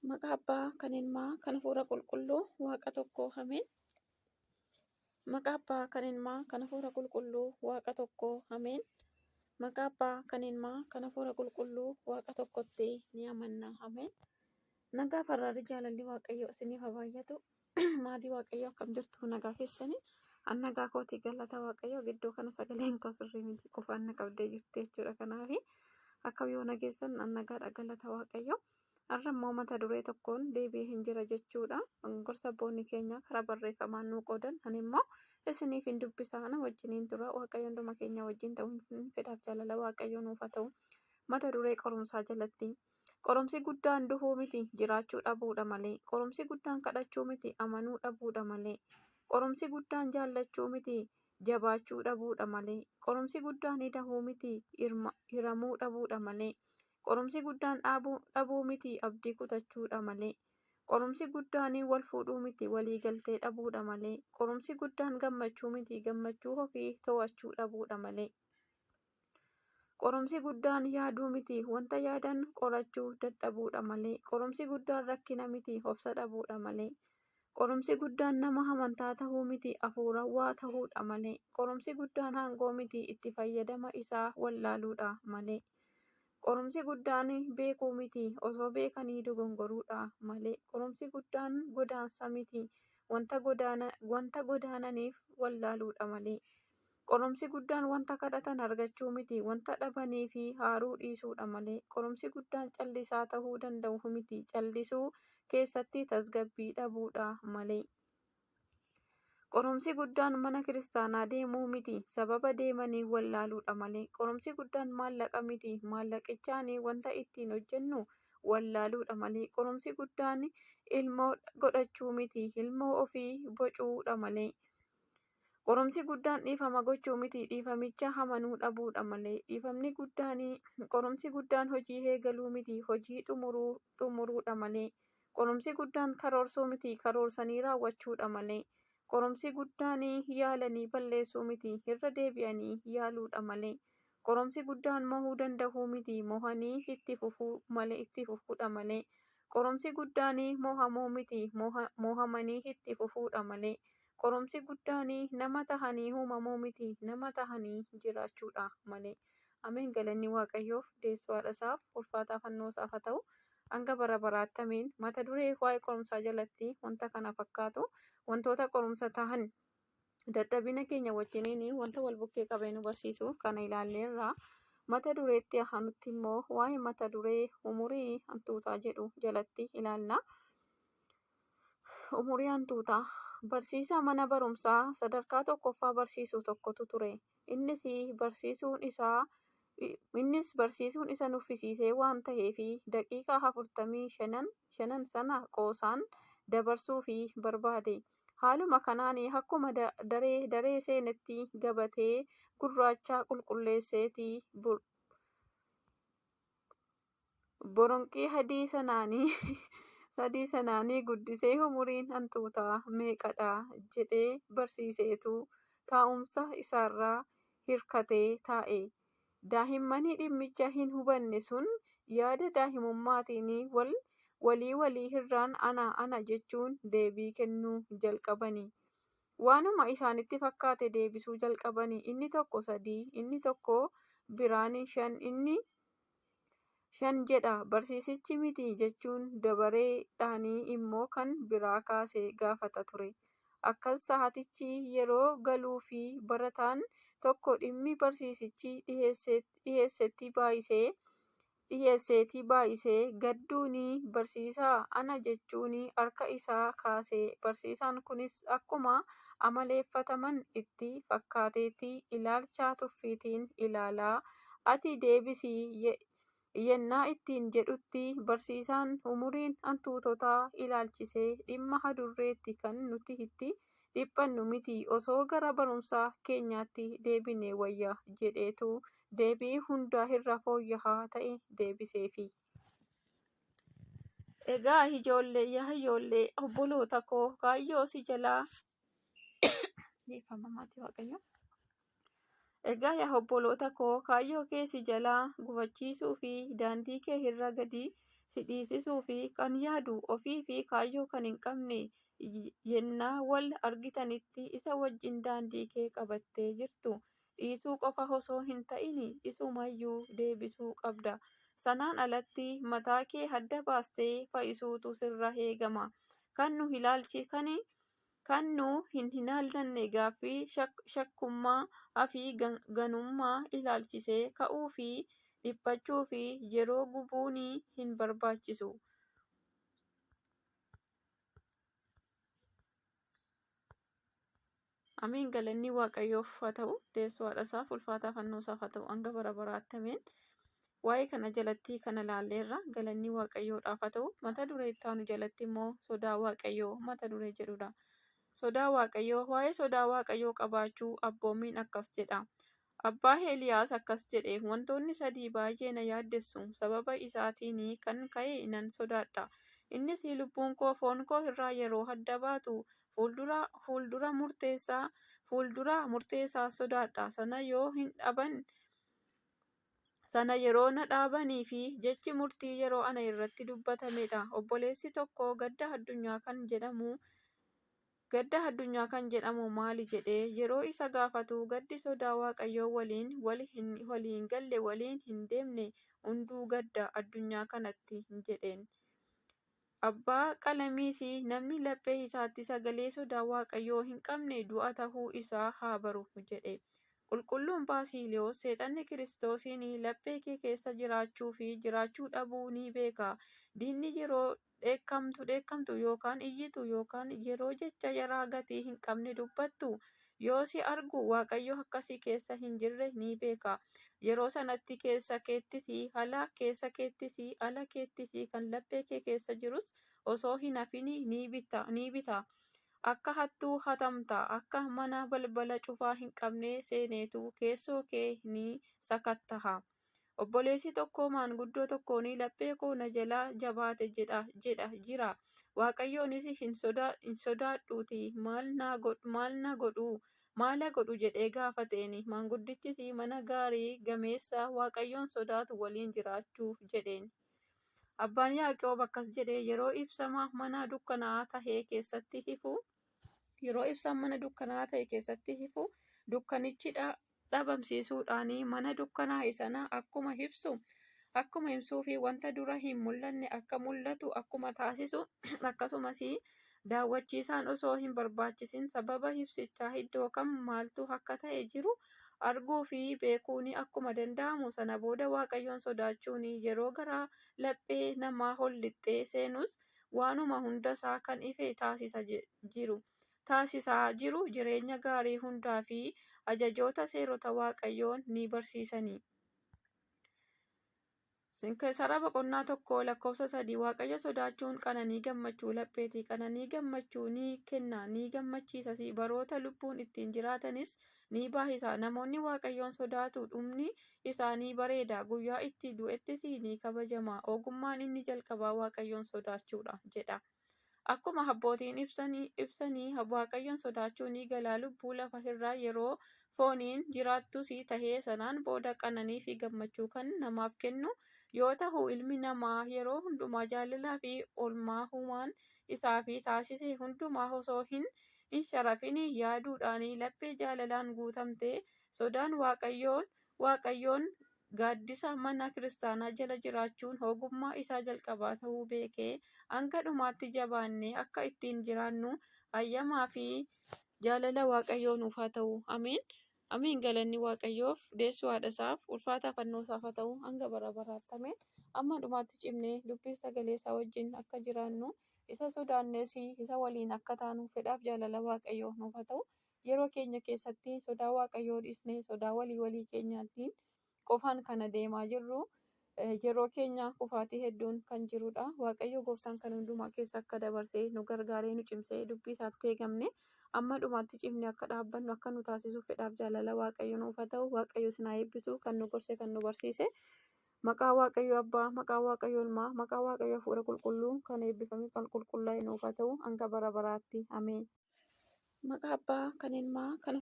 Maqaa Abbaa kan Ilmaa kan Hafuura Qulqulluu Waaqa tokkoo ameen. Maqaa Abbaa kan Ilmaa kan Hafuura Qulqulluu Waaqa tokkoo ameen. Maqaa Abbaa kan Ilmaa kan Hafuura Qulqulluu Waaqa tokkotti ni amanna ameen. Nagaa fi araarri jaalalli Waaqayyoo isiniif haa baay'atu. Maatii Waaqayyoo akkam jirtu nagaa keessanii? An nagaa kootii galata Waaqayyoo gidduu kana sagaleen koo sirrii miti qofaan na qabdee jirti jechuudha. Kanaaf akkam yoo nageessan an nagaadha galata Waaqayyoo. Har'a immoo mata duree tokkoon deebi'ee hin jira jechuudha. Gorsa abboonni keenya karaa barreeffamaan nuu qoodan ani immoo isiniif hin dubbisa na wajjiniin tura. Waaqayyo hunduma keenya wajjin ta'uun fedhaaf jaalala Waaqayyoo nuuf haa ta'u. Mata duree qorumsaa jalatti. Qorumsi guddaan duhuu miti jiraachuu dhabuudha malee. Qorumsi guddaan kadhachuu miti amanuu dhabuudha malee. Qorumsi guddaan jaallachuu miti jabaachuu dhabuudha malee. Qorumsi guddaan idahuu miti hiramuu dhabuudha malee. Qorumsi guddaan dhabuu miti abdii kutachuudha malee. Qorumsi guddaan wal fuudhuu miti walii galtee dhabuudha malee. Qorumsi guddaan gammachuu miti gammachuu ofii to'achuu dhabuudha malee. Qorumsi guddaan yaaduu miti wanta yaadan qorachuu dadhabuudha malee. Qorumsi guddaan rakkina miti obsa dhabuudha malee. Qorumsi guddaan nama amantaa tahuu miti hafuurawwaa tahuudha malee. Qorumsi guddaan aangoo miti itti fayyadama isaa wallaaluudha malee. Qorumsi guddaan beekuu miti osoo beekanii dogongoruudha malee. Qorumsi guddaan godaansa miti wanta godaananiif wallaaluudha malee. Qorumsi guddaan wanta kadhatan argachuu miti wanta dhabanii fi haaruu dhiisuudha malee. Qorumsi guddaan callisaa tahuu danda'u miti callisuu keessatti tasgabbii dhabuudha malee. Qorumsi guddaan mana kiristaanaa deemuu miti sababa deemanii wallaaluudha malee. Qorumsi guddaan maallaqa miti maallaqichaan wanta ittiin hojjennu wallaaluudha malee. Qorumsi guddaan ilmoo godhachuu miti ilmoo ofii bocuudha malee. Qorumsi guddaan dhiifama gochuu miti dhiifamicha amanuu dhabuudha malee. Dhiifamni guddaan qorumsi guddaan hojii eegaluu miti hojii xumuruudha malee. Qorumsi guddaan karoorsuu miti karoorsanii raawwachuudha malee. Qorumsi guddaan yaalanii balleessuu miti irra deebi'anii yaaluudha malee. Qorumsi guddaan mohuu danda'uu miti mohanii itti fufuu malee itti fufuudha malee. Qorumsi guddaan mohamuu miti mohamanii itti fufuudha malee. Qorumsi guddaan nama tahanii uumamuu miti nama tahanii jiraachuudha malee. Ameen galanni Waaqayyoof deessuu haadha isaaf ulfaataa fannoo isaaf haa ta'u. Hanga bara baraatti ameen. Mata duree waa'ee qorumsaa jalatti wanta kana fakkaatu wantoota qorumsa tahan dadhabina keenya wajjiniin wanta wal bukkee qabee nu barsiisu kana ilaalleerra. Mata dureetti aanutti immoo waa'ee mata duree umurii hantuutaa jedhu jalatti ilaalla. Umurii hantuutaa. Barsiisaa mana barumsaa sadarkaa tokkoffaa barsiisu tokkotu ture. Innis barsiisuun isaa innis barsiisuun isa nuffisiisee waan ta'eef daqiiqaa afurtamii shanan sana qoosaan dabarsuufii barbaade. Haaluma kanaan akkuma daree seenetti gabatee gurraacha qulqulleesseeti Boronqii adii sanaanii guddisee umuriin hantuutaa meeqadha jedhee barsiiseetu taa'umsa isaarra hirkatee taa'e. Daa'imman dhimmicha hin hubanne sun yaada daa'imummaatiin walii walii irraan ana ana jechuun deebii kennuu jalqabani. Waanuma isaanitti fakkaate deebisuu jalqabani. Inni tokko sadii, inni tokko biraan shan, inni shan jedha barsiisichi miti jechuun dabareedhaan immoo kan biraa kaasee gaafata ture. Akkas sa'aatichi yeroo galuufi barataan tokko dhimmi barsiisichi dhiheessetti baay'isee gadduun barsiisaa ana jechuun harka isaa kaase. Barsiisaan kunis akkuma amaleeffataman itti fakkaateetti ilaalcha tuffiitiin ilaalaa ati deebisi yennaa ittiin jedhutti barsiisaan umuriin hantuutotaa ilaalchisee dhimma hadurreetti kan nuti itti dhiphannu miti osoo gara barumsa keenyaatti deebinee wayya jedheetu deebii hunda irra fooyya'aa ta'e deebiseefi. Egaa ijoollee yaa ijoollee obboloota koo kaayyoo si jalaa dhiifama maatii waaqayyoo. Egaa yaa obboloota koo kaayyoo kee si jalaa gufachiisuu fi daandii kee irra gadi si dhiisisuu fi kan yaadu ofii fi kaayyoo kan hin qabne yennaa wal argitanitti isa wajjin daandii kee qabattee jirtu dhiisuu qofa osoo hin ta'in isumayyuu deebisuu qabda. Sanaan alatti mataa kee adda baastee fayyisuutu sirra eegama. Kan nu ilaalchi kan kan nu hin ilaallanne gaaffii shakkummaa fi ganummaa ilaalchisee ka'uu fi dhiphachuu fi yeroo gubuun hin barbaachisu. Ameen galanni Waaqayyoof haa ta'u deessuu haadha isaaf ulfaataa fannoo isaaf haa ta'u hanga bara baraatti ameen. Waa'ee kana jalatti kana ilaalleerra galanni Waaqayyoodhaaf haa ta'u mata duree itti aanu jalatti immoo sodaa Waaqayyoo mata duree jedhudha. Sodaa Waaqayyoo waa'ee sodaa Waaqayyoo qabaachuu abboommiin akkas jedha. Abbaa Eeliyaas akkas jedhe wantoonni sadii baay'ee na yaaddessu sababa isaatiin kan ka'e nan sodaadha. Innis lubbuun koo foon koo irraa yeroo adda baatu fuuldura murteessaa fuuldura murteessaa sodaadha. Sana yoo hin dhaban sana yeroo na dhaabanii fi jechi murtii yeroo ana irratti dubbatamedha. Obboleessi tokko gadda addunyaa kan jedhamu gadda addunyaa kan jedhamu maali jedhee yeroo isa gaafatu gaddi sodaa Waaqayyoo waliin wal hin galle waliin hin deemne hunduu gadda addunyaa kanatti jedheen. Abbaa qalamiis namni laphee isaatti sagalee sodaa Waaqayyoo hin qabne du'a tahuu isaa haa baru jedhe. Qulqulluun Baasiliyoos seexanni Kiristoosiin laphee kee keessa jiraachuu fi jiraachuu dhabuu ni beeka. Diinni yeroo dheekkamtu dheekkamtu yookaan iyyitu yookaan yeroo jecha yaraa gatii hin qabne dubbattu yoo si argu Waaqayyo akka si keessa hin jirre ni beeka. Yeroo sanatti keessa keettis ala keessa keettis ala keettis kan laphee kee keessa jirus osoo hin hafin ni bita. Akka hattuu hatamta. Akka mana balbala cufaa hin qabne seeneetu keessoo kee ni sakatta'a. Obboleessi tokko maanguddoo tokkoon laphee koo na jalaa jabaate jedha jedha jira. Waaqayyoonis hin sodaadhuuti maal na godhu maala godhu jedhee gaafateen. Maanguddichis mana gaarii gameessa Waaqayyoon sodaatu waliin jiraachuu jedheen. Abbaan Yaaqoob akkas jedhee yeroo ibsama mana dukkanaa'aa ta'e keessatti ifu yeroo ibsaan mana dukkanaa'aa ta'e keessatti ifu dukkanichi dhabamsiisuudhaan mana dukkanaa'e sana akkuma ibsu akkuma ibsuu fi wanta dura hin mul'anne akka mul'atu akkuma taasisu akkasumas daawwachiisaan osoo hin barbaachisin sababa ibsichaa iddoo kam maaltu akka ta'e jiru arguu fi beekuun akkuma danda'amu sana booda Waaqayyoon sodaachuun yeroo gara laphee namaa ol lixxee seenus waanuma hundasaa kan ife taasisaa jiru. Taasisaa jiru jireenya gaarii hundaa fi ajajoota seerota Waaqayyoon ni barsiisani. Sinkisaaraa boqonnaa 1 lakkoofsa 3 Waaqayyo sodaachuun qananii gammachuu lapheeti. Qananii gammachuu ni kenna, ni gammachiisas. Baroota lubbuun ittiin jiraatanis ni baay'isa. Namoonni Waaqayyoon sodaatu dhumni isaanii bareeda. Guyyaa itti du'ettis ni kabajama. Ogummaan inni jalqabaa Waaqayyoon sodaachuudha jedha. Akkuma abbootiin ibsanii Waaqayyoon sodaachuun galaa lubbuu lafa irraa yeroo fooniin jiraattus tahee sanaan booda qananii fi gammachuu kan namaaf kennu yoo ta'u ilmi namaa yeroo hundumaa jaalalaa fi oolmaa uumaan isaaf taasise hundumaa osoo hin sharafin yaaduudhaan laphee jaalalaan guutamte sodaan Waaqayyoon gaaddisa mana kiristaanaa jala jiraachuun ogummaa isaa jalqabaa ta'uu beekee hanga dhumaatti jabaannee akka ittiin jiraannu ayyamaa fi jaalala Waaqayyoo nuuf haa ta'u. Ameen. Ameen. Galanni Waaqayyoof deessuu haadha isaaf ulfaataa fannoo isaaf haa ta'u hanga bara baraatti. Ameen. Amma dhumaatti cimnee dubbii sagalee isaa wajjin akka jiraannu isa sodaannes isa waliin akka taanu fedhaaf jaalala Waaqayyoo nuuf haa ta'u. Yeroo keenya keessatti sodaa Waaqayyoo dhiisnee sodaa walii walii keenyaatiin qofaan kana deemaa jirru yeroo keenya kufaatii hedduun kan jirudha. Waaqayyo gooftaan kan hundumaa keessa akka dabarsee nu gargaaree nu cimsee dubbii isaatti eegamne amma dhumaatti cimnee akka dhaabbannu akka nu taasisu fedhaaf jaalala Waaqayyo nuuf haa ta'u. Waaqayyo isin haa eebbisu kan nu gorse kan nu barsiise. Maqaa Waaqayyo Abbaa, maqaa Waaqayyo Ilmaa, maqaa Waaqayyo Hafuura Qulqulluu kan eebbifame kan qulqullaa'e nuuf haa ta'u hanga bara baraatti. Ameen. Maqaa Abbaa kan Ilmaa kan